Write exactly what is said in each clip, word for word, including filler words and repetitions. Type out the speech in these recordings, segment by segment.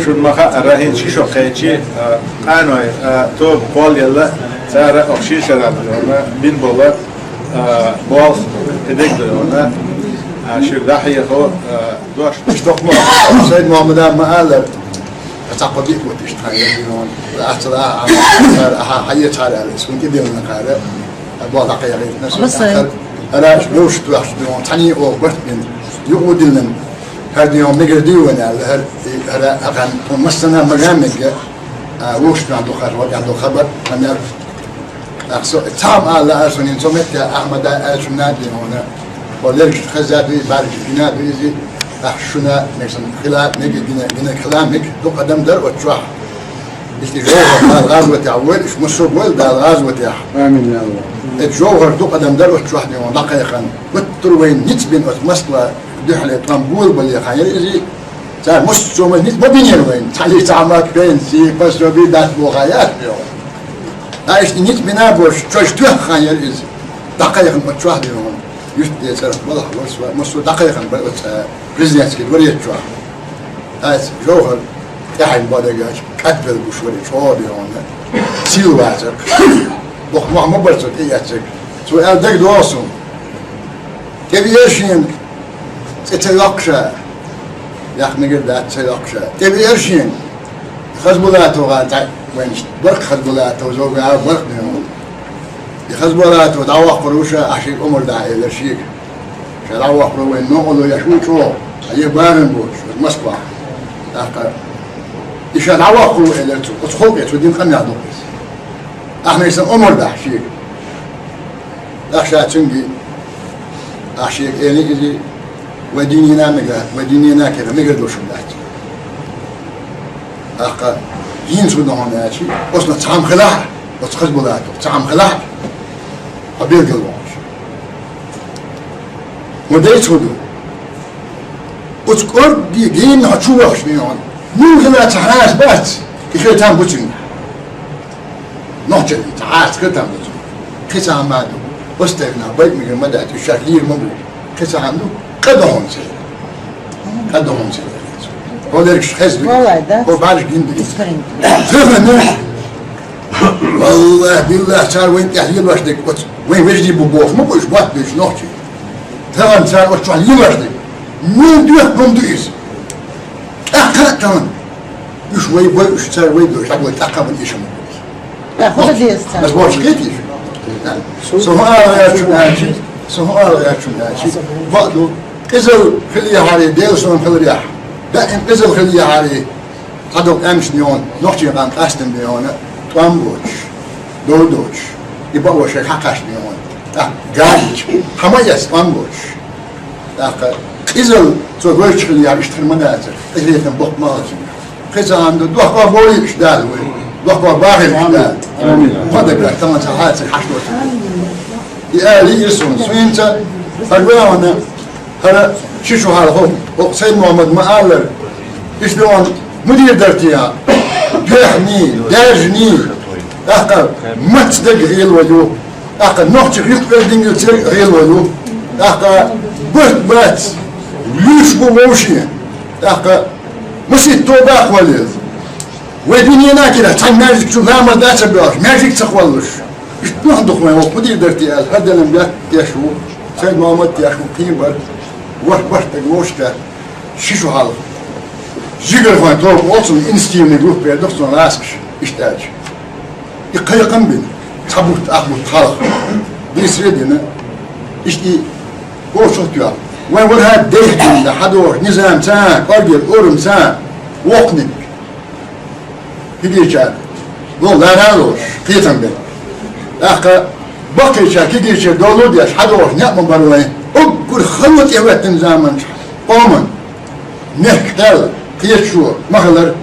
Шуна ма хаара, хӀинца ши шо кхаьччи, а, къаной, а, тоба кхоллаелла, цара оха ши шера бина бола, а, болх кхидерг да йона, а, шуьга дӀахьехо, а, дош. Иштта хӀама, Сайд-Мохьмада ма аллара, цхьа кхо-диъ бутт иштта хьан яздина. Ахьцала а, а, а, хьан, хьан, хьан ецхьара аьлла, цунна тӀедиллина кхара, а, болх дӀакхайкхийтина со. Масай. ХӀара, хӀара аша вовшах тоьхча дина, цхьанне оха барт бина, юкъа диллина. ХӀара дийнахьа мегар дий вайна аьлла, хӀара, хӀара, хӀара, хӀара, массанхьа мага мегаргда, а, вовшахтоьхна ду хӀара, вокъа ду хабар, хӀана аьлча, со цхьа хӀама ала лаьа сона, цу метте Ахьмада аьлла шуна дийна хьона, хьо лергаш хеза дуй, бӀаргаш гина дуй иза, ахь шуна, мег сан хила, мег гина, гина хила, мег дукха адам дар оцу чохь. Иштта жовхӀар Дала гӀазотехь войла, уьш массо а войла Дала гӀазотехь. Амин, я АллахӀ. Эцу жовхӀар дукха адам дар оцу чохь дийна хьона дӀакхайкхина. Гуттар вайна ницкъ бина оцу Москва дуьхьале тӀом болабалехьа яра иза. Цара массо а ма ницкъ ма бинера вайна. Цхьа лица цхьа мак пенсии, пособи дац боху яц беху. Ткъа иштта ницкъ бина а боцуш, чош тоьхна яра иза. ДӀакхайкхина оцу чохь дийна хьона. Юьртде цӀарах балхахь вара со, массо а дӀакхайкхина бара оцу президентский дворец чохь. Ткъа иза жовхӀар тӀаьхьенна бадагача, кӀадвелла гуш вара и чӀогӀа дийна хьона. Сийла вацара. Боху мохь ма бара цо тӀеэцнарг. Цо аьлла дагадогӀу суна. ТӀевеара шена, цӀе ца йоккхуш а, яккха мегар дац ца йоккхуш а. ТӀевеара шена, Хазбулатов гӀан цхьаъ вайнаш, Баркх Хазбулатов, Зовган Баркх дийна хьона. И Хазбулатов дӀавоккхур ву ша, ахь шега омра дахьа элира шега. Ша дӀавоккхур ву вайна новкъарло еш ву чӀогӀа, хьан е барам боцуш, Москвахь. ТӀаккха и ша дӀавоккхур ву элира цо, оцу халкъе цо дина къамел ду иза. Ахь мега сан омра дахьа шега. ТӀаккха ша цуьнга, ахь шега элира иза, вай динина мега, вай динина кера мегар долуш дац. ТӀаккха хӀинца хӀун ду хьуна аьлча, оцунах цхьа хӀума хилахь, оцу Хазбулатов, цхьа хӀума хилахь, хьо билгал вахаш. Ма дайца хӀун ду? Оцу кӀорггий генна хьо чу вахаш дийна хьона. Муха хила ца хьаса бац, и хила там бу цуьнга. Нохчаллица хьаста катам ду цунна. Кхин цхьа хӀума ду. Оцу тайпана байъа мегар ма дац, уьш шаьш лийр ма бу. Кхин цхьа хӀума ду. Къа ду хьуна церан. Къа ду хьуна церан. Хьо лергаш хеза ду. Валлай, да? Хьо бӀараш гина ду. Тахана. Валлахь, биллахь, цара вайна тӀехь лелош дерг оцу. Вайн вежарий бу бохуш ма бу уьш, мотт буьйцу нохчий. Тахана цара оцу чохь лелош дерг. Муьлха доьхна хӀума ду иза? ТӀаккха а тахана. Уьш вай бой, уьш цара вай бой, уьш дӀагой тӀаккха а бан иша ма бой. Да, худа деза цара. Ас бохуш хетий? Да. Со хӀун ала гӀертачун аьлчи, со хӀун ала гӀертачун аьлчи, бакъ ду, къизал хила яхьарий, Дела сона хиларехь. Даим къизал хила яхьарий, цхьадолу къаьмнашна йогӀун, нохчийн къам къаьстина йогӀун, тӀом боцуш, дов доцуш, и бакъо шайга хьакхаьчна йогӀун. ТӀаккха гайича, хьан ма эцна тӀом боцуш. ТӀаккха къизал цо гойтуш хила яхьа иштта хир ма дацара, къинхетам боккха ма хилча. Кхин цхьа хӀума ду, дохко бовлийша Дала вай, дохко бахийша Дала. Амин. Ма дагара, таман ца хьацар хьашт доцу. И ала йиира суна, суна хӀинца, хӀара вай хьуна, хӀара ши шу хьалха, хӀокху Сайд-Мохьмада ма аллара, иштта вайна мудир дара те, доьхний, даьржиний, тӀаккха маца дерг гӀело ю. ТӀаккха нохчийн юкъ-берг дингалцерг гӀело ю. ТӀаккха барт бац, луьйш бу вовшийн. ТӀаккха масийтта тоба а кхоллаелла. Вай дуьненан кирахь цхьана маьждиг чу ламаз дан а ца боьлхуш, маьждиг а ца кхоллалуш. Иштта нохчий ду-кх вайн, вокху мудир дара те аьлла, хӀара делан бетта теш ву, Сайд-Мохьмад теш ву, кхин бара, ворхӀ барт дерг вовшах тӀе. Ши шу хьалха. Жигархойн тоба олу цунна, инициативный группа эр ду-кх цунна гӀазкхаша, иштта аьлча. И кхайкхам а бина, цхьа бутт, ах бутт хьалха. Бийсаре а дина, иштта и вовшах а тоьхна. Вайн вархӀа дайх дина, хьадогӀуш, низамца, кӀоргера урамца, воккханиг. Кегийчара. Вон лара а лоцуш, кхетам бина. ТӀаккха баккхийчара, кегийчара долу а деш, хьадогӀуш некъ ма бара вайн. Уггар хало тӀехӀоьттина заманчохь къоман мехкан кхел, кхеташо ма хилара.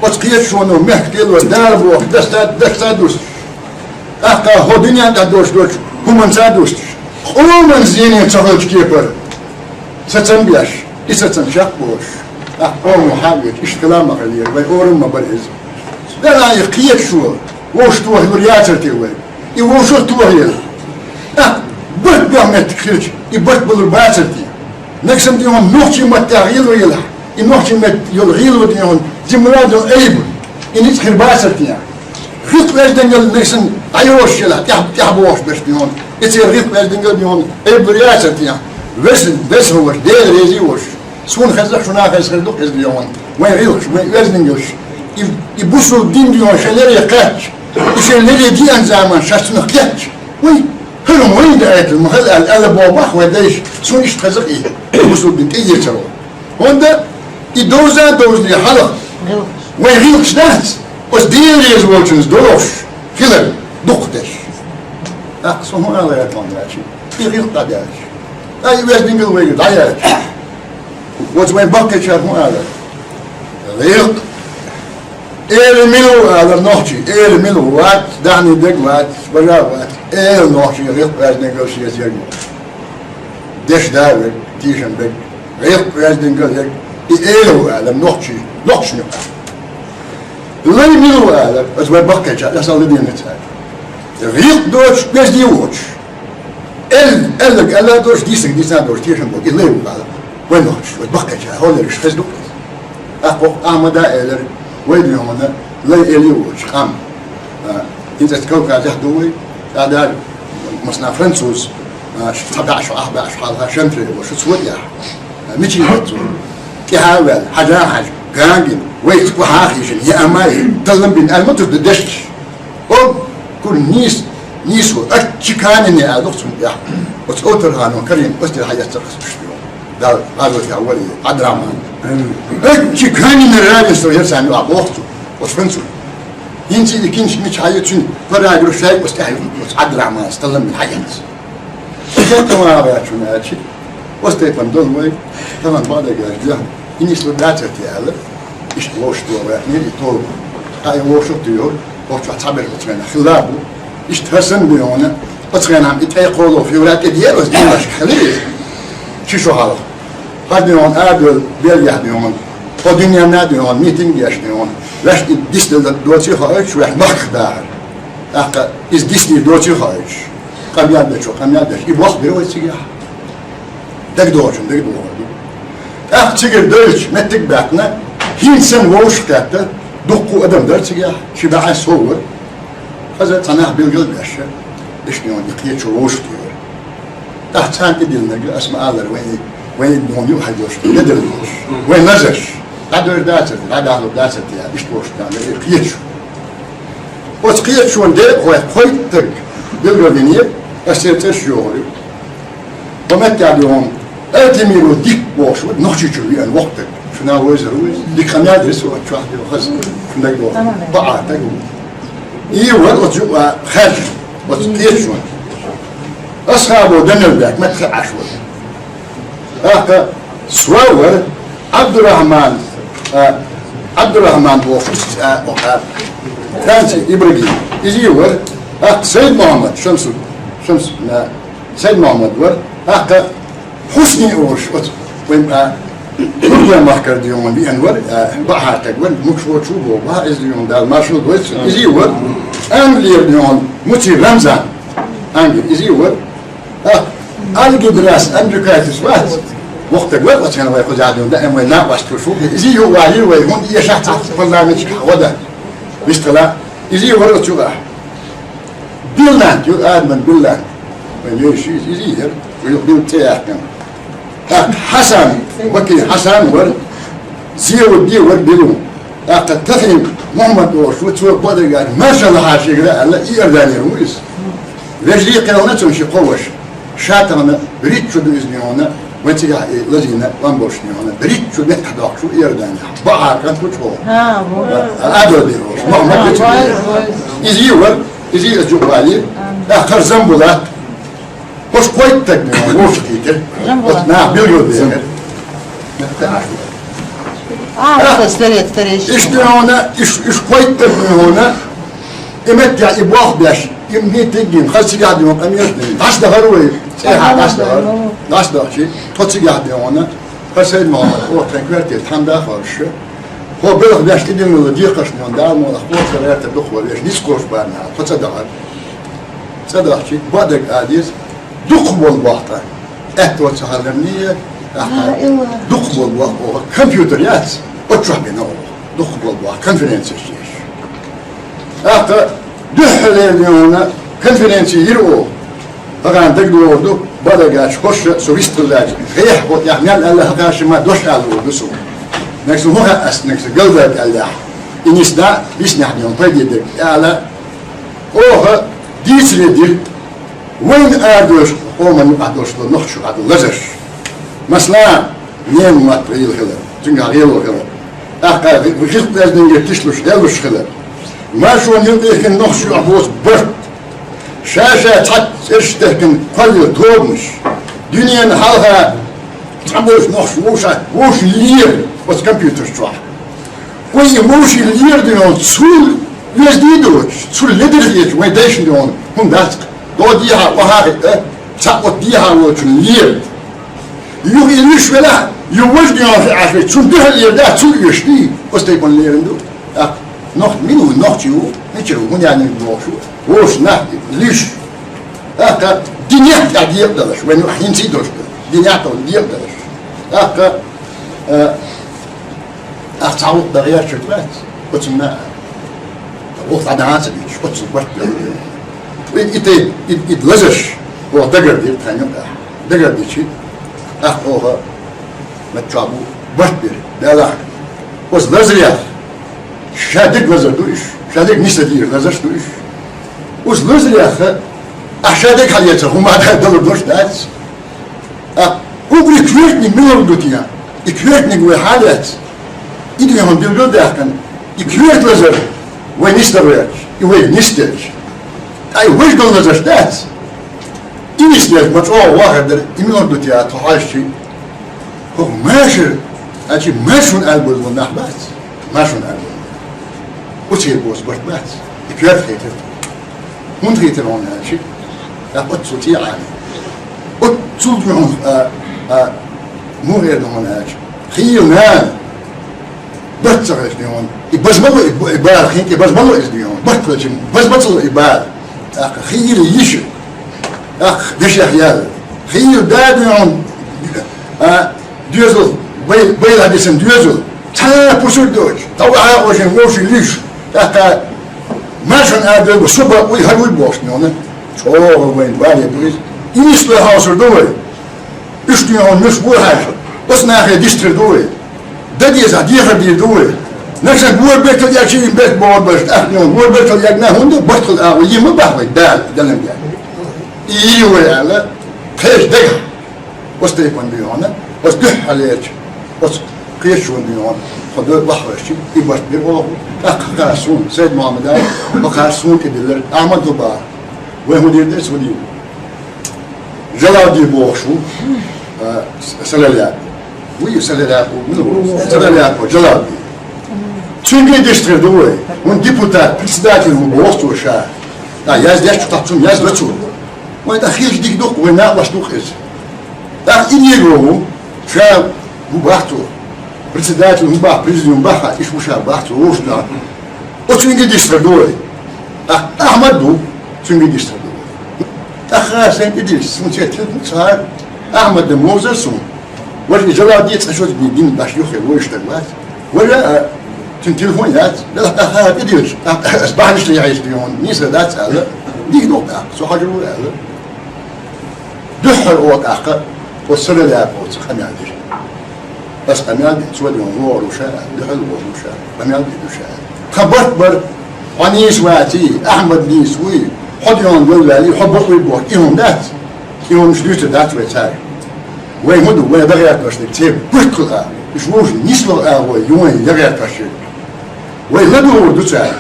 Оцу кхеташоно мехкан кхело Дала бохуш дашца, дашца а дустуш. ТӀаккха хӀокху дуьненна тӀехь долуш долчу хӀуманца а дустуш. Къоман зене ца хилчу кепара. Сацам беш, и сацам чекх а болуш, тӀаккха къомо хьа а веъча, иштта хила а ма хиллера, вайн орам а ма бара иза. Делахь и кхеташо вовшах тохалур яцара те вай? И вовшах а тохаелла. ТӀаккха барт боьхна меттиг хилча, и барт балур бацара те? Мега сан дийна хьуна нохчийн маттехь гӀело елахь, И нохчийн метта йола гӀийло дий хьона, жимма а йола айба. И ницкъ хир бацар те. ГӀиллакх-оьздангаллехь санна дӀайошаш елахь, тӀехь-, тӀехьа бохуш берш дий хьона. И церан гӀиллакх-оьздангалла дий хьона, айба лур яцар те. Веза, веза хьо ваша, Дела реза а ваша. Суна хезаш, шуна хезаш хир ду-кх иза дий хьона. Вайн гӀиллакхаш, вайн оьздангаллаш. И, и бусалба дин дий хьона, шайн лерре кхаьчча. И шайн лерре диъанчу заманахь шаьш цунах кхаьчча. Вай, хӀара вайна даийтина ма хила аьлла, аьлла боху бах вайн дайша. Суна иштта хеза-кх и. Бусалба дин тӀеэцаро. ХӀунда и довза а довзале хьалха, вайн гӀиллакхаш дац, оцу Дела реза волчунца долуш хилар дукхахдерш. ТӀаккха со хӀун ала гӀертам даьлча, и гӀиллакх дӀадаьлча, ткъа и оьздангалла вайгара дӀаяьлча, оцу вайн баккхийчара хӀун ала? ГӀиллакх. Эла мила ву алар нохчий, эла мила ву, вац, даьхни дерг вац, бажа вац. Эла нохчий гӀиллакх-оьздангалла шеца ерг ву. Деш да верг, тешам берг, гӀиллакх-оьздангалла ерг, и эла ву алар нохчий, нохчашна юкъахь. Лай мила ву алар, аса вай баккхийчара, аса ладийна ца. ГӀиллакх доцуш, оьзда воцуш. Эл, элларг аьлла а доцуш, дийцинарг дийцина а доцуш, тешам болу, и лай ву алар. Вай нохчаш, вай баккхийчара, хьолераш хеза ду-кх иза. ТӀаккха Ахьмада а элира, вай дий хьона, лай эла а воцуш къам. А, хӀинца Кавказехь ду вай, тӀадара, масала, француз, а, ш-, цхьа баьӀ шо, ах баьӀ шо хьалха Шамтре а ву, шу цо а тӀехь. А, мичахь ву цо? ТӀехьа а ваьлла, хьажа а хьаьжна, ган а гина, вайца кху хьаха йижина, я амай, таллам бина аьлла ма ду дешнаш. О, кура нийса, нийса ву, отчеканенный аьлла ду-кх цунна тӀехь. Оцу Овтарханов Карим, оцу тӀера хьаэцна аса уьш. Далла гӀазот яхь вара и Ӏабдурахьман. Отчеканенный равенство яра царна юкъахь боху цо, оцу французо. ХӀинца и кинча мича хьайо цуьнан параграф шайга оцу тӀехь ю, оцу Ӏабдурахьманца таллам бина хьаэцна. Шен тӀе ма гӀерташ ву аьлча, оцу тайпана долу вай, тахана бакъдерг аьлча, и нислур дацара те аьлла, иштта вовшахтоха ваьхнера и тоба. Ткъа и вовшах а тоьхура, оцу чохь цхьаберш оцу хенахь хилла а бу. Иштта хӀара санна бен хьуна, оцу хенахь и ткъе кхоалгӀа февраль тӀе деара оцу дийнашка хилира иза. Ши шо хьалха. ХӀара бен хьуна, ара бен, Бельгехь бен хьуна, кхо дуьненна а бен хьуна, митинг еш бен хьуна. Ваьш и дисделла доций хоуьйтуш, ваьш махках дахар. ТӀаккха иза дисдийр доций хоуьйтуш. Къамел дечо, къамел дечо. И болх бира вай цигахь. ДагадогӀучун дагадогӀур ду. ТӀаккха цигара дойлучу меттиг а баьккхина, хӀинца санна вовшах а кхетта, дуккха а адам дара цигахь, ши бӀе сов вара. Хаза цхьа нах билгал а беш, иштта и кхеташо вовшах а вара. ТӀаккха царна тӀедиллинарг, аса ма-аллара, вайн, вайн догӀма юкъахь долуш, ледара долуш, вайн лазарш, дӀадойр дацара, дӀадахьалур дацара те, иштта вовшах а кхеташ. Оцу кхеташонан декъахой кхойтта стаг билгалдинера, аса церан цӀераш йохур ю. Хьо меттехь дуьйхьун, Артемиров Дик бохуш вара, Нохчийчуьра веана воккха стаг. Шуна вевзар ву иза? Дика къамел дира цо оцу чохь дуьйхьун, хаза, шуна дагадогӀу. Бакъ стаг ву. И вара оцу юкъа хаьржина, оцу кхеташонан. Асхьабов Данилбек, меттахь Ӏаш вара. ТӀаккха цо вара Ӏабдурахьман, а, Ӏабдурахьман бохуш, а, а, Франци Ибрагим. Иза вара, тӀаккха Сайд-Мохьмад, Шамсу-, Шамсу-, а, Сайд-Мохьмад вара, тӀаккха Хьусни олуш, оцу вайн, а, Туркменмахкара дуьйхьун веана вара, а, бакъхьар стаг вара, мукш воцуш ву боху, бакъ иза дуьйхьун Дала маршалла дойла цунна. Иза вара, Англера дуьйхьун Муци Рамзан, Англи, иза вара, а, Альгидрас Андрюкайтис вац, воккха стаг вара, оцу хенахь вай кхузахь дуьйхьун, даим вай накъост туш ву, иза юкъа валийра вай, хӀунда эшахь цхьацца парламенташка гӀо дан. Вистхила, иза вара оцу юкъахь. Биллант ю, Адаман Биллант. Вайн вевзаш иза, иза яра, вайн билла цӀе яьккхина. ТӀаккха Хьасан, Бакин Хьасан вара, Зиявудди вара билла. ТӀаккха Тахин Мухьаммад олуш ву, цо бакъдерг аьлча, маршалла хьашигара аьлла, Иорданера ву иза. Вежарий кхелхина цунна ши кхо ваша. Ша тахана риччу ду иза дуьйхьуна, вайн цигахь и лазийна, ламбошна дуьйхьуна, риччу меттахь доккхуш ву Иорданехь. Бакъхьар кӀант ву чӀогӀа. А, ву. А, Адо дийр волуш, Мухьаммад А, ву. Вай, вай. Иза вара, иза аса юкъа валийра. А. ТӀаккха хӀара Замбулат. Хьуш кхойтта стаг дуьйхьуна, вовшахкхийтира. Замбулат. Оцу наха билгал бехира. А, аса старец, старец. Иштта дуьйхьуна, иш, иш кхойтта стаг дуьйхьуна, и меттехь и болх беш, и митинг йина, хаза цигахь дуьйхьун къамелаш дина. ДӀасадахара вай, цӀехьа дӀасадахара. ДӀасадахчи, тхо цигахь дуьйхьуна, хӀара Сайд-Мохьмад, оха тхан коьрте тхьамда а ховшуш. Хьо белхан беш тӀедиллина декхарш дуьйхьун, Дала мукъ лахь, кхочуш лаьрта дукха вара веш, ницкъ кхочуш бара наха, тхо цӀа дахара. ЦӀа дахчи, бакъдерг а деза, дукха болу боху тхан. Аьтто ца хьаларний, Ахьа дукха болу боху оха, компьютер яц, оцу чохь бина оха. Дукха болу боху конференцеш еш. ТӀаккха дуьххьарлера дийнахь конференци йира оха. Хьаган дагадогӀур ду, бадагач хӀорша со вистхуьллачу гӀехь хӀо тӀехь мел аьлла хьакхаьршима дош аьлла луур ду суна. Нагахь сан хӀун хаьа ас, нагахь сан галдалга аьллехь. И нисда, виснехь дийнахь пайде дерг аьлла. Оха дийцаре дира. Вайн арадолуш къоман юкъахь долуш долу нохчо хьан ду лазарш. Масала, ненан мотт гӀийла хилар, цуьнгахь гӀело хилар. ТӀаккха хи-, хи-, хилкъ лаьзнинге тишлуш, гӀеллуш хилар. Маршонан юкъехь нохчо юкъахь боцу барт. Ша-ша цхьацца цӀераш техкина кхоллалла тобанаш. Дуьненан хьалха цхьаболчу нохчо вовшах, вовшах лера оцу компьютерш чохь. Вай и вовший лера дийнахь, цул оьзда доцуш, цул ледара хеташ, вайн дайшна дийнахь, хӀун дац-кх? ДогӀа дехьа, охьа а хиъна, цхьаъ оцу дехьа волчун лера. Юха и луьйш велахь, ю важа дийнахь хиъаш вай, цунна дуьхьал лера дац, цул оьший, оцу тайпана лерина ду. ТӀаккха нохчо мила ву, нохчо ву, мичара ву, хӀун яьнниг бохуш ву, вовшах нах луьйш. ТӀаккха динехь тӀехь декъадалаш, вайн хӀинца а долуш ду, динехь тӀехь декъадалаш. ТӀаккха, а, Ахь цхьа гӀуллакх дан гӀерташ вац, оцунна гӀуллакх дӀа дан а ца дича, оццул барт бер. И, и тайпа, и, и лазарш, оха дагардира тхан юкъахь. Дагардичи, ахь оха меттахь бу барт бер, Далла. Оцу лазарех, ша дерг лазар ду уьш, ша дерг нисдийр лазарш ду уьш. Оцу лазарех, ахь ша дерг хьалаэцар хӀума далур долуш дац. А уггаре коьртаниг мила ду те? И коьртаниг вай хьалаэц. И дуьхьал билггал даьккхина, и коьрта лазар вай нисдала гӀерташ, и вай нисделча. Ткъа и важа долу лазарш дац. И нисделча ма чӀогӀа вахар дара, и мила ду те, тхо хьаьжчи. ХӀокху машар, а чи машун аьлла болу нах бац. Машун аьлла болу. Оцу церан босу барт бац. И коьрта хетар. ХӀунда хийтира хьуна аьлча, тӀаккха оццул цӀе Ӏани. Оццул дуьхьал, а, а, муха эр ду хьуна аьлча, хийла нана барт ца хилча дуьхьал, и база ма ло, и б-, и бала хин тӀе база ма ло иза дуьхьал, барт хилча, база ма ца ло и бала. ТӀаккха хийла йиша, тӀаккха дешех яьлла. Хийла да дуьхьал, а, доьзал, бай-, байла дисина доьзал, цхьа а пусар доцуш, тхьа вахьа а вожийна вовший луьйш, тӀаккха маршонан арадевлла, со бакъвий, хӀара вуй бохуш нуьйна. ЧӀогӀа вайн бале ду иза. И нислой хьовсур ду вай. Уьш дуьйхьун муьлш бу хьаьжа. Оцу нахе дистхир ду вай. Дан дезахь дехар дийр ду вай. Нагахь санна гора бертал эгча, и берт богӀур бац, тӀаккха нуьйхьун гора бертал эгна хӀунда, барт хила агӀо, йиъ ма бахь вай, Дала, Далла. И йийр ю вай аьлла, кхечу дагахь. Оцу тайпана дуй хьуна, оцу дуьххьарлерчу, оцу кхечу дуй хьуна, тхо ду бахьарчи, и барт бира оха, тӀаккха кхара суна, Сайд-Мухьаммада, ма кхара суна тӀедиллира, Ахьмад ду бахьа. Вай хӀун дийр дара, хӀун дийр? Жалалди бохуш ву, а, С-, Салаляков. Вуй Салаляков, ну, Салаляков, Жалалди. Цуьнга дистхир ду вай, хӀун депутат, председатель ву боху цо ша. А, яздеш чу тахчун, язда цо. Вай тӀаккха хилча дика ду-кх, вай накъош ду-кх иза. ТӀаккха и дийр ву, ша ву бахьа цо. Председатель ву бахьа, президиум бахьа, иш ву ша бахьа цо, вовшах да. Оцуьнга дистхир ду вай. А, Ахьмад ду, цуьнга дистхир ду вай. ТӀаккха сайн тӀедиллича, суна церан телефон цхьа Ахьмада вовзар суна. Важа и Жалалди цкъа шозза бен дин баш юххе вовшах стаг вац. Важа, а, цуьнан телефон яц. Делахь тӀаккха тӀедиллича, тӀаккха ас бахьанаш тӀе яхьийча дуьйхьун, нийса дац аьлла. Дика ду-кх тӀаккха, со хьажар ву аьлла. Дуьххьара оха тӀаккха, оцу Салаляков цо къамел дира. Ас къамел дина, цо дуьйхьун вогӀур ву ша, дуьхьал вогӀур ву ша, къамел дина ду ша. Тхан барт бара, хьо нийса ваций, Ахьмад нийса вуй, хьо дуьйхьун вала ваьллий, хьо бакъвий боху, и хӀума дац. И хӀуманаш дуьйцур дац вай цаьрга. Вай хӀун ду, вай дан гӀерташ дерг, церан барт хила агӀо, уьш вовшах нисло агӀо ю вайн дан гӀерташ дерг. Вай ладугӀур ду цаьрга.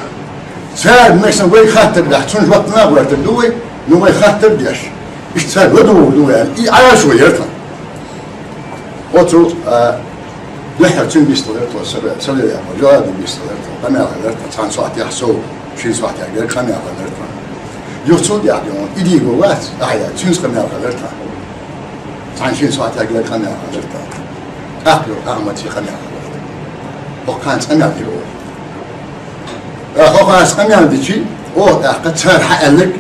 Цара, масала, вайга хаттар дахь, цунна жоп ма гӀертар ду вай, ну вай хаттар деш. Иштта цара ладугӀур ду вай аьлла, и Ӏалашо яра тхан. Оцу, а, дуьххьара цуьнга бистхилира тхо, Сала-, Салаляков, Жалалдина бистхилира тхо, къамел хилира тхан, цхьана сохьтехь сов, шина сохьтехь герга къамел хилира тхан. Юха цул тӀаьхьа дуьйхьун, и дийго вац, ахьа, цуьнца къамел хилира тхан. Цхьана шина сохьтехь герга къамел хилира тхан. ТӀаккха юха Ахьмадца къамел хилира тхан. ХӀокхунца къамел дира оха. ТӀаккха хӀокхунца къамел дичи, оха тӀаккха цара хьааьлларг,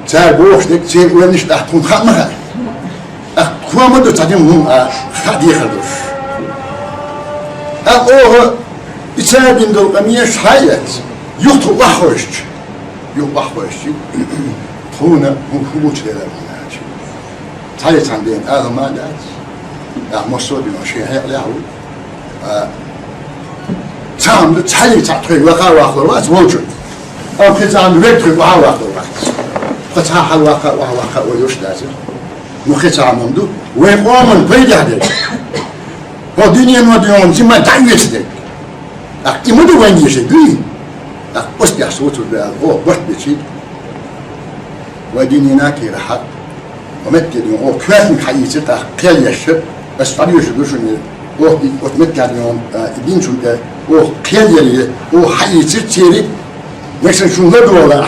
цара бохуш дерг, церан ойланаш тӀаккха тхуна хаа ма хаьа. ТӀаккха Кхо ма ду цхьа дин хӀума а хаа дехар долуш. ТӀаккха оха и цара дина долу къамелаш хьа а эцна, юха тхо охьахевшича, юха охьахевшича, тхуна хӀун, хӀун гучуделар хьуна аьлча. Цхьа а цхьана дена ала ма дац. ТӀаккха массо а дина шен хьекъалехь ву. А, цхьа хӀума ду, цхьаьнниг цхьаъ тхоьга ваха а ваккхалур вац волчунна. Амма кхин цхьа хӀума ду, вега тхоьга охьа а ваккхалур вац. Тхо цхьа хьалаваккха а, охьаваккха а вай йолуш дацара. Ну, кхин цхьа хӀума ду, вайн къоман пайдехь дерг. ХӀокху дуьнено дуьйна зима дӀа а оьцу дерг. ТӀаккха и ма ду вайн дешарг, дуй? ТӀаккха оцу тӀехь соцур ду аьлла, оха барт бечи, вай дуьненан кийрахь, хӀокху метте дуьйна оха коьртаниг хьаийцира, тӀаккха кхел еш, аса дӀадоьшур ду шуна, оха и оцу меттехь дуьйна, а, и динчун тӀе оха кхел яре, оха хьаийцира церан, нагахь санна шуна ладогӀалахь,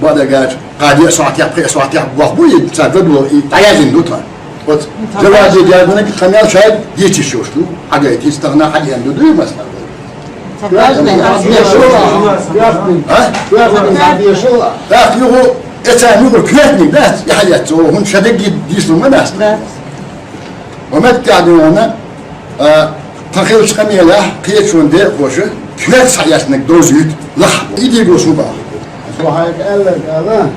бакъдерг аьлча, кхаа-деа сохьтехь, пхеа сохьтехь боху бу и, цара ладогӀа и дӀаяздина ду тхан. Оцу жавабе даьржинарг къамел шайга дийцаш йолуш ду. Хьагайта, хӀинца тахана хьаеана ду, дуй, масала? А? ТӀаккха юха, эцарна юкъара коьртаниг дац, и хьаэцна, хӀунда ша дерриге дийцалур ма дац. Ва меттехь дуьйна, а, тхан хиллачу къамелехь кхечунна декъахоша коьрта схьаэцнарг довзуьйту лахахь. И дийго шун бахьа. Со хьайга аьлларг ала.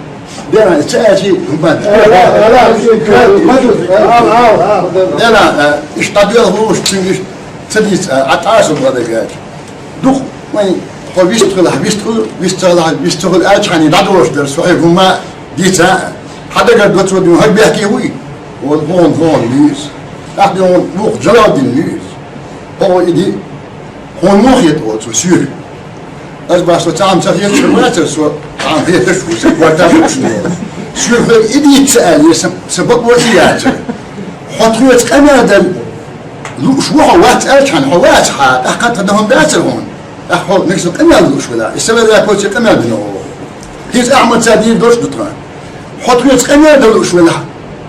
Дера, ца аьлчи, хӀун бан. Ала, ала, ала, ма ду, ала, ала, ала. Дера, а, иштта дӀадоьлхуш, цуьнга иштта ца дийца, а, Ӏа тӀа а со бан дагахь. Дукха, вайн, хьо вист хилахь, вист хила, вист ца хилахь, вист ца хила аьлча, хьайна дӀадолуш дара, со хьоьга хӀумма дийца а. Хьан дагара доцо дуьйна хӀара бехке вуй? Вон, вон, вон, луьйса. ТӀаккха дуьйна вон, вукху Джалалдин луьйса. Хьо и ди, хьуна муха хета оцу соьга? Ас бах, со цхьа хӀума ца хеташ вацара, со цхьа хӀума хеташ ву, сан горташ ву шуна. Соьга хьоьга и дийца аьлла, сан, сан бакъо и яцара. Хьо тхоьца къамел дан лууш ву хьо вац аьлча хьан, хьо вац хьа, тӀаккха тхан дан хӀума дацара хьуна. ТӀаккха хьо нагахь санна къамел лууш вала, и сан вала кхочу къамел бина оха. ХӀинца Ахьмад ца дийр долуш ду тхан. Хьо тхоьца къамел дан лууш вала,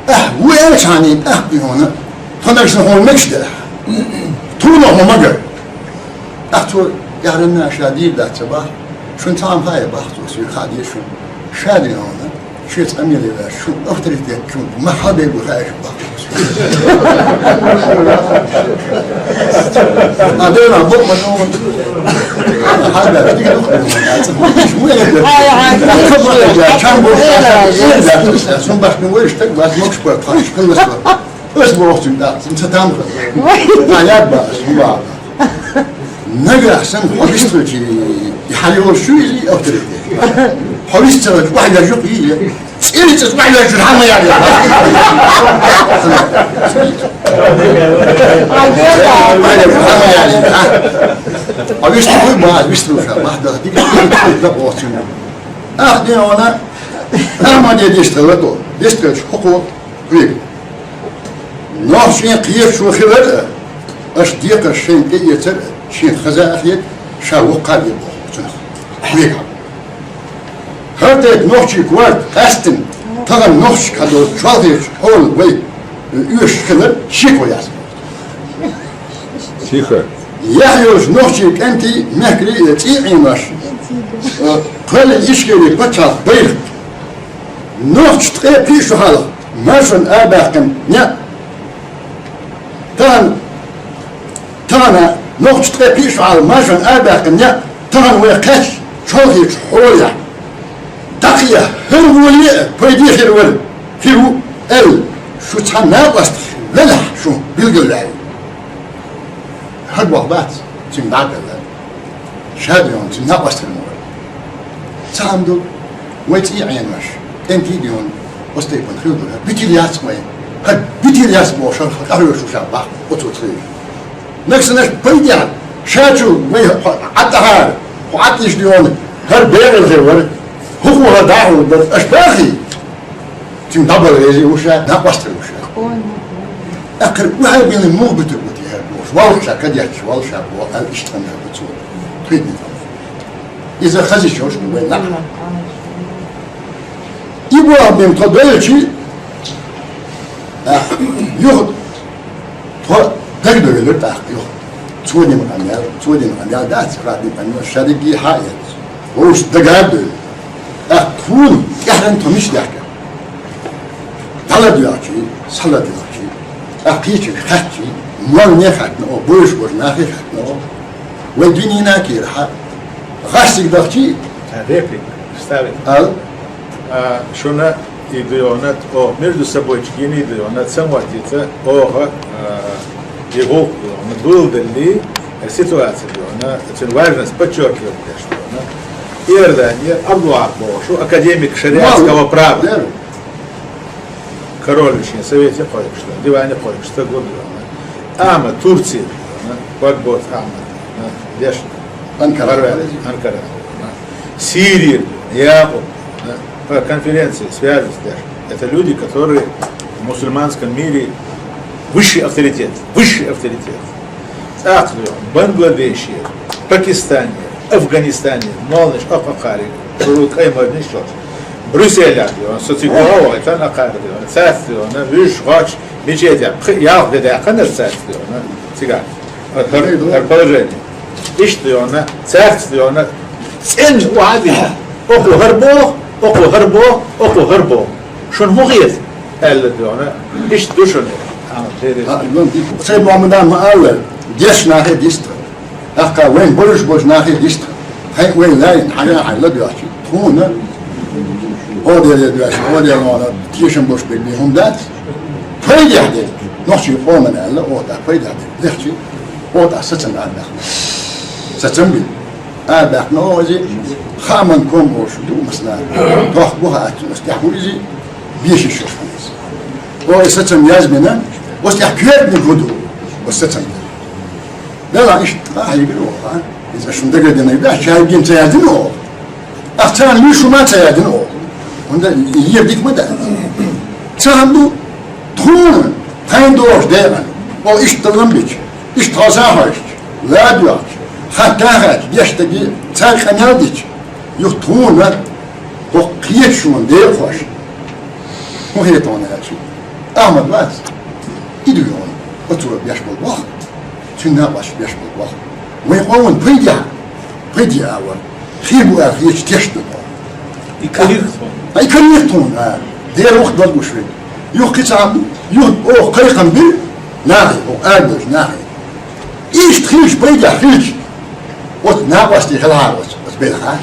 ахь ву аьлча хьан, тӀаккха и хьуна, тхо нагахь санна хьуна мегаш дара. Тхуна хьо магар. ТӀаккха цо яхьарна ша дийр дац ца бах, шуна цхьа хӀума хаьа бах цо, соьга хаа деза шуна. Ша дина хьуна. Шеца къамеле ваьш, шун авторитет шун ма хьалбевлла хаьаш баккхалаш. А дела бу ма ну. Хьалбевлла, дика дукха. Ай, ай, чам бу. Сун бахтин вайш так, вас мокш пар, тхаш, кылмас пар. Ас бохчун да, син ца там. А я ба, сун ба. Нагахь санна хьо вистхуьлчи, и хьан йолуш ю иза авторитет? Хьо вист ца хилча, охьавержу кхий? ЦӀирца охьавержу хьан ма яр яра? Хьо вист хуй ма, вист луша, ма да, дика, дика, дика, дика, Ах, де вана, нахман де дешта лато, дешта хӀокхо, хьоьга. Нохчийн кхеташо хилар а, аша декхар шайна тӀеэцар а, шен хаза а хета, ша воккха а бе боху цунах. Хьоьга. ХӀара тайпа нохчийн корта къаьстина, тахана нохчашка хьадолчу чолхечу хьолан вай, э, оьшуш хилар шеко яц. Тихо. Яхь йолчу нохчийн кӀентий, мехкарий, э, цӀий Ӏенош, э, кхоьллина Ичкерин пачхьалкх байракх. Нохчийн ткъе пхи шо хьалха маршонна арабаьккхина некъ. Тахана, тахана нохчийн ткъе пхи шо хьалха маршонна арабаьккхина некъ, тахана вай кхаьчча чолхечу хьолехь. ДӀакхехьа хӀара вуе а пайде хир вара, хир ву аьлла, шу цхьа накъост велахь, шу билгалваьлла. ХӀара боху бац, цуьнга дӀа а белла. Ша а дуьйна, цуьнан накъост хир ма вара. Цхьа хӀума ду, вай цӀий Ӏенош, кӀентий а дуьйна, оцу тайпана хир ду, хӀара битийла яц вайн. ХӀара битийла яц бохуш, хӀара къахьоьгуш ву ша баккха, оцо ца хевшина. Нагахь санна аша пайдехь, ша чу вай хьо Ӏад тӀахьара, хьо Ӏад иштта дуьйна, хӀара бегӀийла хир вара, хӀокхо хӀара дӀахьур дара, аша бахий? Цуьнга дӀабала везий ву ша, накъост хир ву ша. ТӀаккха хӀара охьабелла муха буьтур бу те хӀара бохуш, валла ша кадетташ, валла ша боху, аьлла иштта хӀума ду цо. Кхидна тӀе. Иза хаза йиш йолуш ду вайн нах. И боху бен тхо дойлучий, а, юха тхо дагадойлура тӀаккха юха. Цо дина къамел, цо дина къамел дац, хӀара дина къамел, ша дерриге хьаэца. Вовшашна дагадойлу. ТӀаккха тхуна тӀаьхьарна тхо мича даьхкира? ДӀаладоьгӀчий, схьаладоьгӀчий. А кхечи хатчи, мон не хатно, о, больше больше нахи хатно. Вай дуьнина кира ха. Гасик дахчи. А, реплика. Ставит. Ал. А, шуна и дуёнат, о, между собой чкини дуёнат, самватица, о, га, а, и гол дуёнат, дул дали, э, ситуация дуёнат, очень важность подчёркивать, что она. Иордания, Абдуллах Бошу, академик шариатского права. Король вичин совете кхойкхаш да, диване кхойкхаш да, гуд да. Ама Турция, да, Багбот Ахмад, да, деш. Анкара. Марвел, Анкара, да. Сирия, Якуб, да, по конференции свяжутся деш. Это люди, которые в мусульманском мире высший авторитет, высший авторитет. ЦӀаккха дуьйхьа Бангладеше, Пакистане, Афганистане, молнаш акхакхари, шурул каймарниш чош. Брюсселя дуьйхьа, со цига вахийтан акхар дуьйхьа, цац дуьйхьа, вуьш гӀоч мечетя, пхи ялх де даьккханар цац дуьйхьа, цига. Хар, хар положение. Ишт дуьйхьа, цац дуьйхьа, цӀен вади. Окху хар бох, окху хар бох, окху хар бох. Шун хӀун хета? Аьлла дуьхьа, иштта ду шуна. А, ну, цай Мухаммада ма алла, деш нахе диста. Ахка вайн болуш болуш нахе диста. Хай вайн лайн, хьажа хьайла дуьхьа. Тхуна. О, де, де, дуьхьа, о, де, о, де, тешам болуш бе, бе, хӀун дац? Пайдехь де. Нохчий къоман аьлла, о, да, пайдехь де. Лехчи. О, да, сацам арбяхна. Сацам бил. Арбяхна, о, зи. Хаман ком ош, ду, масна. Тох, буха, ат, устяху, зи. Беши шош ханас. О, и сацам язмина, устяху квердни гуду. О, сацам. Дала иш, а, хайбир, о, а. Из ашун дага дина, да, чай гин цаядин, о. Ахцан ми шума цаядин, о. Онда ердик ма да. Цахан ду, тхун, тайн дош деган. О, иш талам бич, иш таза хаш, ладуач, хатта хаш, дештаги, цай канал дич. Юх тхуна, хох кхечун дел хош. ХӀун хетон аьлчи? Ахмад вац. Иду йон. Оцура беш бол бох. Цуьнна баш беш бол бох. Вай къован пайдя. Пайдя авар. Хир бу ар хечи тешт бо. И карих тон. Ай карих тон, а. Дер вахт долгуш вей. Юх кицам, юх о кайхам бир. Нахи, о арбуш нахи. Ишт хилч пайдя хилч. От набасти хала, от, от белха.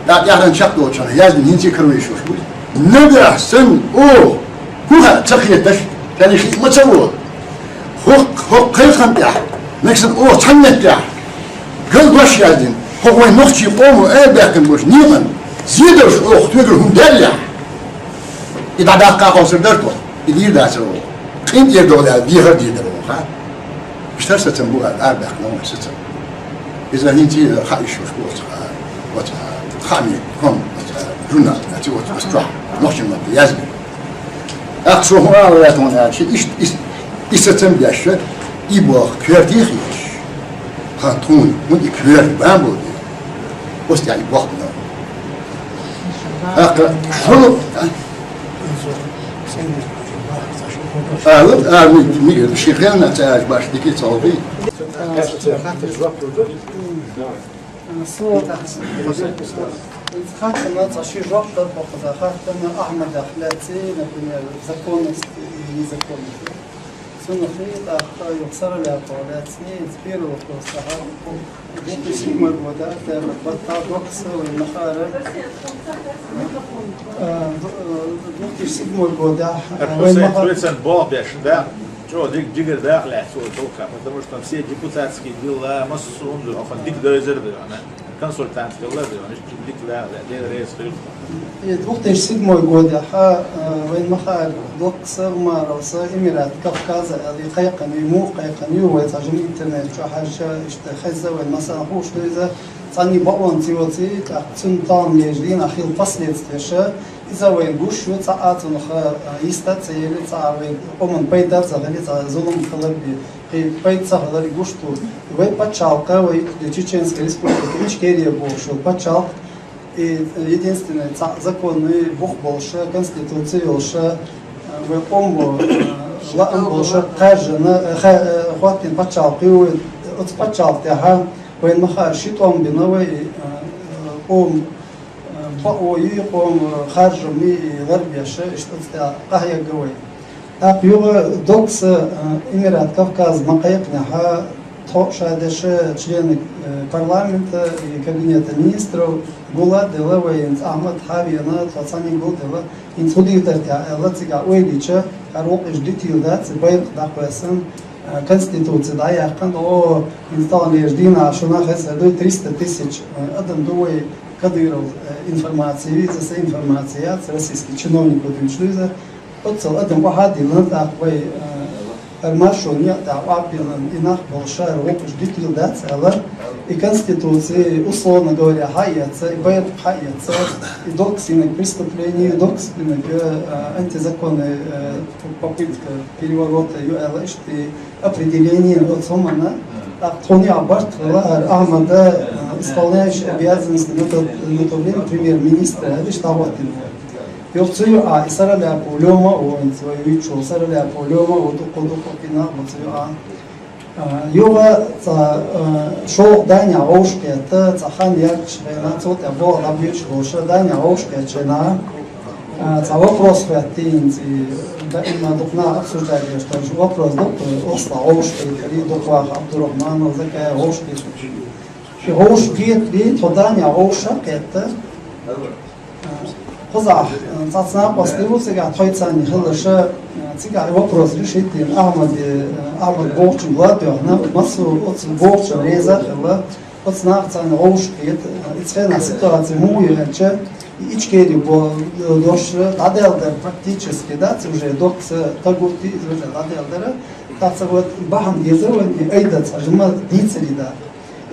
ТӀаккха яхаран чекхдолчун яздина хӀинца а каравеш йолуш бу. Нагахь санна оха хӀуха ца кхеташ, шайна хиъ ма ца волу. ХӀокху, хӀокху кхайкхам тӀехь, нагахь санна оха цхьаннех тӀехь галдош яздина, хӀокху вайн нохчийн къомо арабаьккхина болчу некъан зедарш оха тоьгар хӀума даьллехь, и дӀадаккха хьовсур дара тхо, и дийр дацара оха. КъинтӀера догӀу аьлла, дехар дийр дара оха. Иштта сацам бу аьлла, арабаьккхина вайн сацам. Иза хӀинца а хаийш йолуш бу оцу, оцу, хаамийн ком, оцу, журнал, оцу, оцу, оцу чохь, нохчийн маттахь яздина. ТӀаккха со хӀун ала ваьтта аьлча, иштта, и, и сацам беш, и боху коьрте хеташ. Хан тхуна, хӀунда и коьрта бан болу дела. Оцу тӀехь и боху бина. ТӀаккха, хӀун, а? Ала, а, ми, ми, ши хенна ца аьлча баш дика ца хьовхий. Хаттарна цхьа ши жоп дара хӀокхуза хаттарна Ахьмадах лаьцна, например, законность и незаконность. Цунах и тӀаккха юха саралаьцна лаьцна, и первый вопрос тӀаккха. Две тысячи седьмой года, это баттал докса вайн махара. Э, д-, э, две тысячи седьмой года, э, вайн махара. Хьусайн бох беш, да? Чо диг-, дигар даха лаьцна цо толка, потому что все депутатские дела, массо а хӀума ду, охан дика дойзар ду, ана. Консультант хилла ду, ана, иштта дика даха лаьцна, Дела реза хилла. И две тысячи седьмой года, хьа, э, вайн махара докса Умаровса Эмират Кавказа аьлла кхайкхина ю, муха кхайкхина ю, вай цхьа жима интернет чохь хьаьжча, иштта хезна вайн масала хууш ду иза, цхьаьна бакъонца йоций, тӀаккха цуьнан талам ежа дийнахь хилла последствияш, иза вайн гуш ю, цхьа а цунах, э, йиста а ца елли, цхьа а вайн къоман пайда а ца хили, цхьа зулам хилар бен, кхин пайда ца хилар гуш ду. Вай пачхьалкх, вай Чеченская республика, Ичкерия бохуш йолу пачхьалкх, и единственный цхьа законный бух болуш, конституция йолуш, вай къоман, э, лаам болуш, кхаьжжина, э, ха-, э, хӀоттийна пачхьалкх ю, оцу пачхьалкх тӀехь вайн махара ши тӀом бина вай, э, къоман, э, бакъо йий, къоман, э, харжам йий, ларбеш, иштта оцу тӀехь къахьегна вай. ТӀаккха юха доккха, э, Эмират Кавказ ма кхайкхинехь, тхо а ша деш члены, э, парламента и кабинета министров гул а делла вай, хӀинца Ахьмад хьавеана, тхо цхьаьний гул а делла, хӀинца хӀун дийр дара те аьлла, цигахь ойла йича, хӀара вукху уьш дитийла дац, и байракх дӀакхоьссина, э, Конституци дӀаяьккхина, о, хӀинца тахана лежа дийнахь шуна хезар ду, триста тысяч, э, адам ду вай Кадыров, э, информаци, иза сан информаци яц, российский чиновник дуьйцуш ду иза. Оццул адам охьадиллина, тӀаккха вай, э, хӀара маршо некъа тӀехь охьабиллина, и нах болуш, хӀара вукхуш дитийла дац аьлла, и Конституци, условно говоря, хьаэца, и байракх хьаэца, и доккха синаг преступление, и доккха синаг, э, антизаконная, э, попытка переворота ю аьлла, иштта и определение оцу хӀуманна. ТӀаккха тхуна а барт хилла, хӀара Ахьмада, э, исполняющий обязанности на тот, на то время премьер-министра, аьлла, иштта дӀахӀоттийна. Юха цу юкъа и саралаьпа лоьма а ву, хӀинца вай вуьйцуш волу саралаьпа лоьма а ву, дуккха-дуккха кхин нах бу цу юкъа. А, юха цхьа, а, шолгӀа Данехь вовшахкхетта, цхьа хан яьллачу хенахь, цул тӀаьхьа болх дӀабоьдуш волуш, Данехь вовшахкхетта шена, а, цхьа вопрос хӀоьттина хӀинца, и даима дукха нах обсуждать деш долу вопрос ду, ослахь вовшахкхетарий, дукха ваха Абдурахманов, Закаев вовшахкхетарий. И вовшахкхетарий, тхо Данехь вовшахкхетта, Кхузахь, э, цхьацца накъостий ву цигахь тхоьца цхьаьна хиларш, э, цигахь и вопрос решить дина Ахьмаде, э, Ахьмад бохучуьнга ладоьгӀна, массо а оцу бохучунна реза а хилла, оцу нахаца цхьаьна вовшахкхета, э, и цхьана ситуаци муха ю аьлча, и Ичкери бо-, дош дӀадаьлла дара практически, дац уже доккха ца тагурти, иза уже дӀадаьлла дара. ТӀаккха ца вот бахьана деза вайн и айдац, хьажа ма дийцаре дац.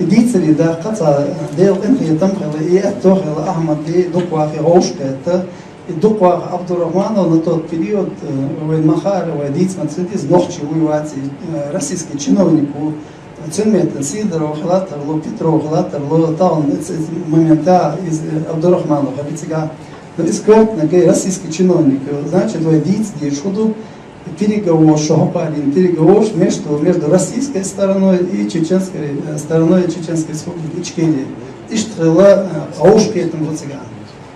И дийцаре даккха цхьа Делан къинхетам а хилла, и аьтто а хилла, Ахьмад и дукха ваха вовшахкхетта, и дукха ваха Абдурахманов на тот период, э, вайн ма хаара, вай дийца ма ца деза, нохчи вуй вац и, э, российский чиновник ву, цуьнан меттана Сидоров хила тарло, Петров хила тарло, тахана эц-, эц-, момента иза, э, Абдурахманов хила цигахь. Но иза коьртаниг российский чиновник, э, значит, вай дийца дезаш хӀун ду, переговоры, шо хӀокху аренан переговоры между, между российской стороной и чеченской, э, стороной Чеченской Республики Ичкерия. Иштта хилла, э, вовшахкхетам бу цигахь.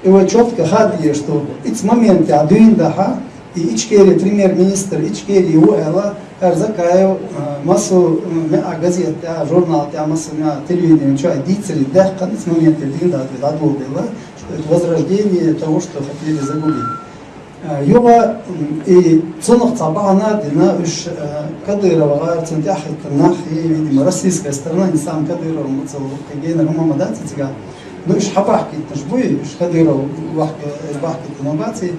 И вай чётко хаа дезаш ду, иза момент тӀехь дуьйна дахьа, и Ичкерия премьер-министр Ичкерии ву аьлла, хӀара Закаев, э, массо, э, меа газета тӀехь, журнал тӀехь, массо меа телевидение чохь дийцаре даьккхина, иза момент тӀехь дуьйна дахьа дӀадоладелла, что это возрождение того, что хотели загубить. Э, юха, м, и цунах цхьа бахьана а дина, уьш, э, Кадыров гӀара цунна тӀаьхьахӀиттина нах, и, видимо, российская сторона, не сам Кадыров, ма ца ву, кхин генара хӀума ма дац цигахь. Ну, уьш хьабахкийтинарш буй, уьш Кадыров вахка-, бахкийтина ма бац, и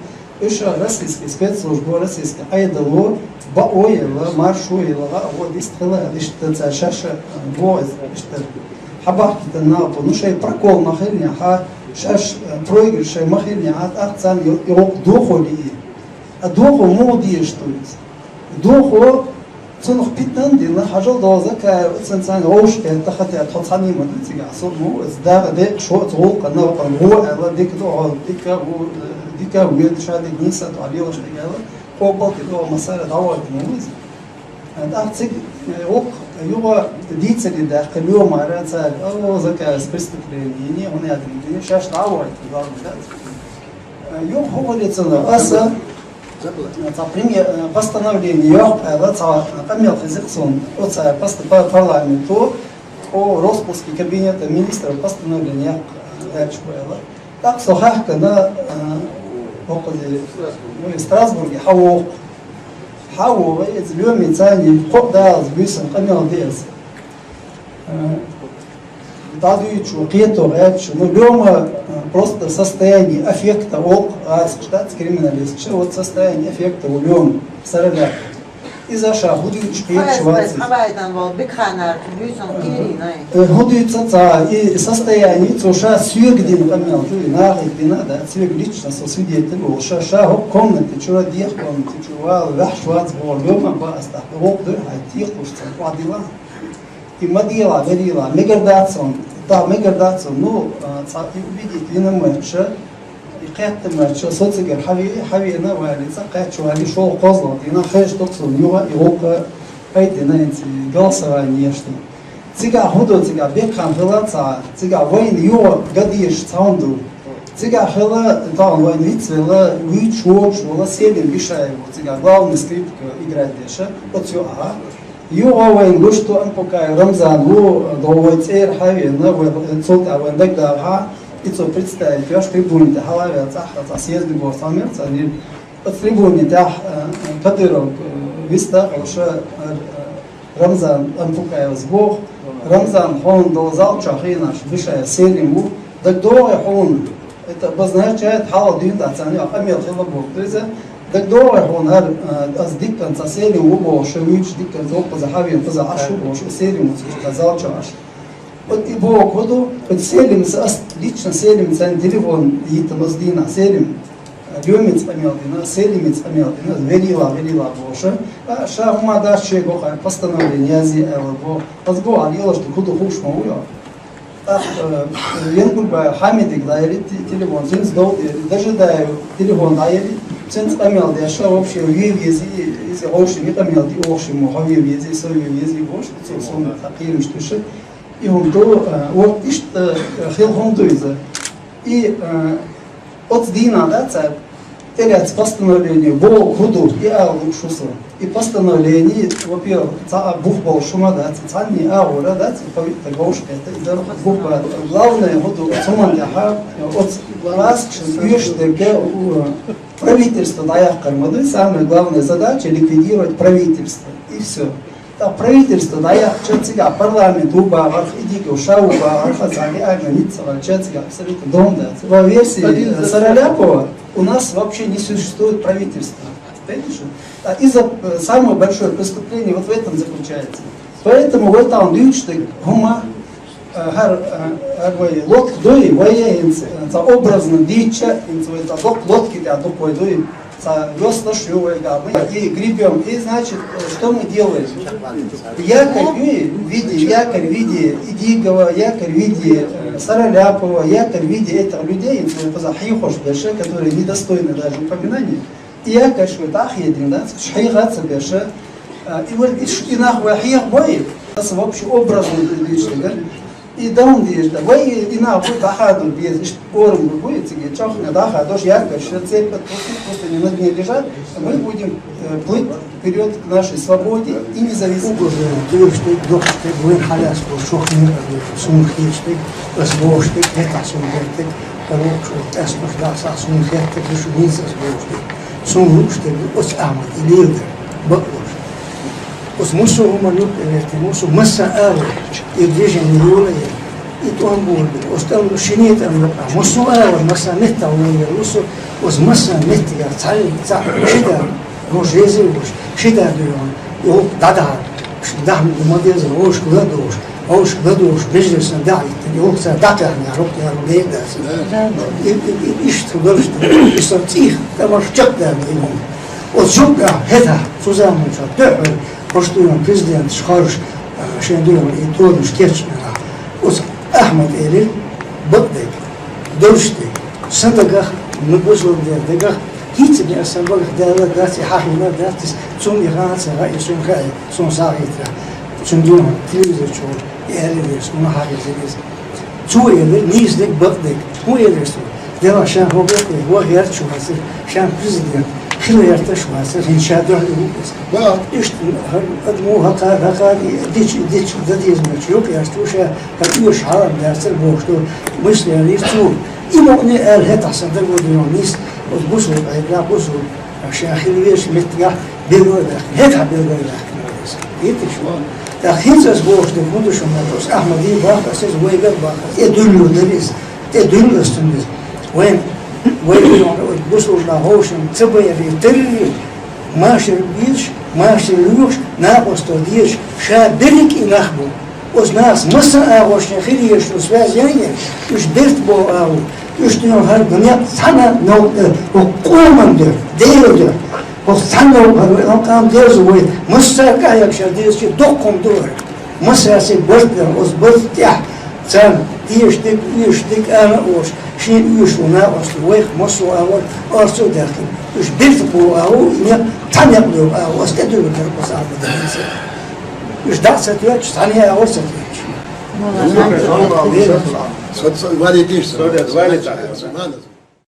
уьш российский спецслужба, российский Ӏедало, бао елла, маршо елла, гӀа а гӀо дистхила, иштта цара шаьш, э, боху иза, иштта. Хьабахкийтина нах бу, ну, шайн прокол ма хилнехь, шаьш, э, проигрыш шайн ма хилнехь, тӀаккха царна и, и гӀуллакх дохо лии. А дохо муха дезаш ду иза? Дохо цунах питана а дина, хьажал догӀу Закаев, цунна царна вовшахкхетта, хӀаьта тхо цхьаьний ма ду цигахь, со, ну, иза дагӀа декъашхо оцу гӀуллакхана, вакъа гӀо аьлла, дика ду хьо, дика а ву, э, дика а ву, ша дика нийса а ду хьо лелаш дерг аьлла, къобал тӀе догӀу массара дӀавахийтина ву иза. ТӀаккха цига, э, воккха юха дийцаре даьккхина лоьмара цара, о, Закаевс преступление йина, хӀун яздина, шаьш дӀавахийтина, главное, да? Э, юха хӀун хилла цунах, аса, э, цхьа премьер, э, постановление йоккху аьлла, цхьа къамел хезира суна, оцу пост-, па-, парламенто о роспуске кабинета министров постановление яккха, э, лаьтташ бу аьлла. ТӀаккха со хаьхкина, а, боккъале, ну, и Страсбурге хьавогӀу. ХьавогӀу, иза лоьмий царний кхоъ далаза буьйсанна къамел ду иза. А, дӀадуьйцуш ву, кхето гӀерташ ву. Ну, лоьма, а, просто состояние аффекта олу гӀазкхаша, дац, криминалисташа, вот состояние аффекта ву лоьма, саралаьпа. Иза ша хӀун дуьйцуш кхеташ вац иза. Хьавайдан волу Бекханар буьйсанна кхерийна. Э, хӀун дуьйцу ца, и состояние цо ша соьга дина къамел ду, и нахе дина, да, соьга лично со свидетель волу. Ша, ша хӀокху комнате чуьра, дехьа комнате чуьра вала, ваьхьаш вац боху, лоьма бан ас тӀаккха, воккха дуьйхьа, тӀехуш ца, охьадила. И ма дела, ма дела, мегар дац хьуна, да, мегар дац хьуна, ну, а, цхьа и убедить вина моьттуш, и кхетта моьттуш, со цигара хьаве-, хьавеана вале, цӀа кхаьчча вале, шолгӀа кхозлагӀа дийнахь, хезаш ду-кх суна юха и гӀуллакх пайдина хӀинца и голосование еш ду. Цигахь хӀун ду, цигахь Бекхан хила цхьа, цигахь вайна юха ган дезаш цхьа хӀума ду. Цигахь хилла, тахана вайн вицвелла, вуьйцуш вогӀуш волу Селим Бишаев ву цигахь главный скрипка играть деш, оцу юкъахь. Юха вайн гуш ду Ампукаев Рамзан ву, до вай цӀера хьавеана, вай цул тӀаьхьа вайн дагадогӀу, и цо представить йош трибуна тӀе хьала а ваьлла, цӀахь, цӀахь съезд боху цхьа мел цхьа нир. Оцу трибуна тӀехь, э, Кадыров, э, виста а хьуша, э, Рамзан Ампукаевс боху, Рамзан, хьуна долу зал чохь хиъна Бишаев Селим ву, дагадогӀий хьуна? Это обозначает, хьалха дуьйна тӀехь царна юкъахь къамел хилла боху. То есть, дагадогӀий хьуна хӀара, э, аса диккан цхьа Селим ву бохуш, вуьйцуш диккан зовкъаза хьавеана, кхуза Ӏаш ву бохуш, Селим ву цигахь зал чохь Ӏаш. Вот и боху хӀун ду, вот Селимца, ас лично Селимца телефон йиттина аса дийнахь, Селим, э, Лёмица къамел дина, Селимица къамел дина, велийла, велийла бохуш. А, ша хӀума дац, шега боху, постановление язъе аьлла боху. Аса боху, хьан лелаш ду, хӀун ду хууш ма ву йо. ТӀаккха, э, Янгурбаев Хьамидига лайри те-, телефон, цуьнца дов-, э, Дажидаев телефон дӀайри, цуьнца къамел деш, вообще ве вези, иза вовшийн къамел ди, вовшийн мо хьо ве вези, со ве вези, вовш, цо суна тӀакхиймаш туьша. И хӀума ду, э, вот иштта, э, хила хӀума ду иза. И, э, оцу дийнахь, да, цара тӀелаьцна постановление боху хӀун ду, и ала лууш ву со. И постановление, во-первых, цхьа а бух болуш хӀума дац, цхьанний агӀора дац, и повитта говш кхетта, иза бух бац. Главное, хӀун ду, оцу хӀуманна тӀехь, оцу ласкашна оьшуш дерг, у, правительство дӀаяккхар ма ду, самая главная задача — ликвидировать правительство. И всё. Ткъа правительство дӀаяьккхича, цигахь парламент ву бахарх, и дика ша ву бахарх, цхьа реально ницкъ ца хилча, цигахь абсолютно дом дац. По версии, э, Сараляпова, у нас вообще не существует правительства. Понимаете, что? А из-за, э, самое большое преступление вот в этом заключается. Поэтому в этом дуьйцуш дерг хӀума, э, хӀара, э, хӀара вай лодка дуй, вай хӀинца, э, цхьа образно дийцича, хӀинца вай цхьа лодка, лодки тӀехь ду-кх вай дуй. Ца вёслаш ю вай гамы, и гребём. И, значит, э, что мы делаем? Якорь ю, в виде, якорь в виде Идигова, якорь в виде, э, Сараляпова, якорь в виде этих людей, э, поза хьийхош дальше, которые недостойны даже упоминания. И якорь шо тахьедин, да, хьийхаца дальше. Э, и вот и ш-, и нах вай хьех бой, это вообще образно лично, да? И даун деза, вай и нах бу дӀахадур беза, иштта орам бу, бу и цига чохна дӀахадош, якорь шо цепь отпустить, пусть они на дне лежат, а мы будем, э, плыть вперёд к нашей свободе и независимости. Угроза, дуьйцуш дерг, дохуш дерг, вайн хьалаьцна болу шух мер а дуьйцуш, суна хеташ дерг, ас бохуш дерг, хӀетахь суна дерг дерг, ас бохуш, ас бохуш, да, ас суна хеташ дерг, шу винца ас бохуш дерг. Суна лууш дерг, оцу Ахьмад и леладар, бакъ долуш. Оцу массо а хӀуманна юкъа вертина, массо а, массо а агӀор и движение йолаелла, и тӀом болабелла, оцу тӀом, шинне тӀом юкъахь, массо а агӀор, массо а меттехь волаелла ву со, оцу массо а меттигахь цхьа, цхьа ши да, вовш везий вовш, ши да дуьйхьа, йолу дӀадахьа, дахьа ма деза, вовшашка ладугӀуш, вовшашка ладугӀуш, межлисна дӀахӀиттина, йолу цара дӀакхаьхьна, рокъ яра бен дац. И, и, и, иштта хӀу дарш ду, и сан цӀийх, тӀамаш чекхдаьлла и хӀума. Оцу юкъахь хӀетахь, цу заманчохь дуьххьара, хӀорш дуьйхьа президенташ хоржуш, а, шайн дуьйхьа и торамаш кечйина. Оцу Ахьмада элира, бакъдерг, дуршдерг, сан дагах, ну, бусалба дер дагах, хӀинца а сан багах даьлла дац, и хьахийна дац, иза цунна и хан ца хаьа, и суна хаьа, суна сагӀийтарехь. Цуьнан дуьйхьа телевизор чу и аьлла дерш, муна хьахийзира иза. Цо элира, нийса дерг, бакъдерг. ХӀун элира цо? Делахь ша хӀокху бакъдерг ваха гӀерташ вацара, ша президент хила гӀерташ вацара, хӀинца ша дуьхьал ву иза. Иштта адамо хӀокхара, хӀокхара и дича, и дича, дан деза моьттуш юкъа гӀерташ ву ша, хӀара оьшуш хьалам дацара бохуш долу мысль элира цо. И бакъ а аьлла, хӀетахь сан дагадогӀу нийса, оцу бусалба Ӏедалехь, бусалба Ша хила везачу меттигехь билгал а даьккхина, хӀетахь билгал а даьккхина вара иза. Иттиш ву. ТӀаккха хӀинца ас бохуш дерг хӀун ду шуна, ас Ахьмаде боху, ас иза вайга а боху, тӀе дуьллур дара иза, тӀе дуьллу ас цунна иза. Вайн, вай бусалба наха хӀовшина ца байъаре терра, машар безаш, машар лоьхуш, накъосто дезаш, ша берриг и нах бу. Оцу нахаца массо а агӀор шен хила езаш долу связь ян а, уьш берта боху агӀо, уьш дуьйна хӀара некъ цхьана новкъа, хӀокху къоман дуьхьа, Делан дуьхьа. ХӀокху цхьана новкъа хӀара вайн къам дерзо вай, массара къахьегаш дезачи доккха хӀума ду хӀара. Массаьрций барт дар, оцу барта тӀехь царна дезаш дерг, оьшуш дерг ала а олуш, шен оьшуш ву накъостий, вайх массо а агӀор орцо а даьккхина. Уьш берта боху агӀо, и некъ, цхьа некъ лоьху агӀо, аса тӀедуьллур дара оцу агӀор дан. Уьш дӀа а ца тоьттуш, цхьана а агӀор ца тоьттуш. Со, со, варе диш, со. Со, варе диш, со.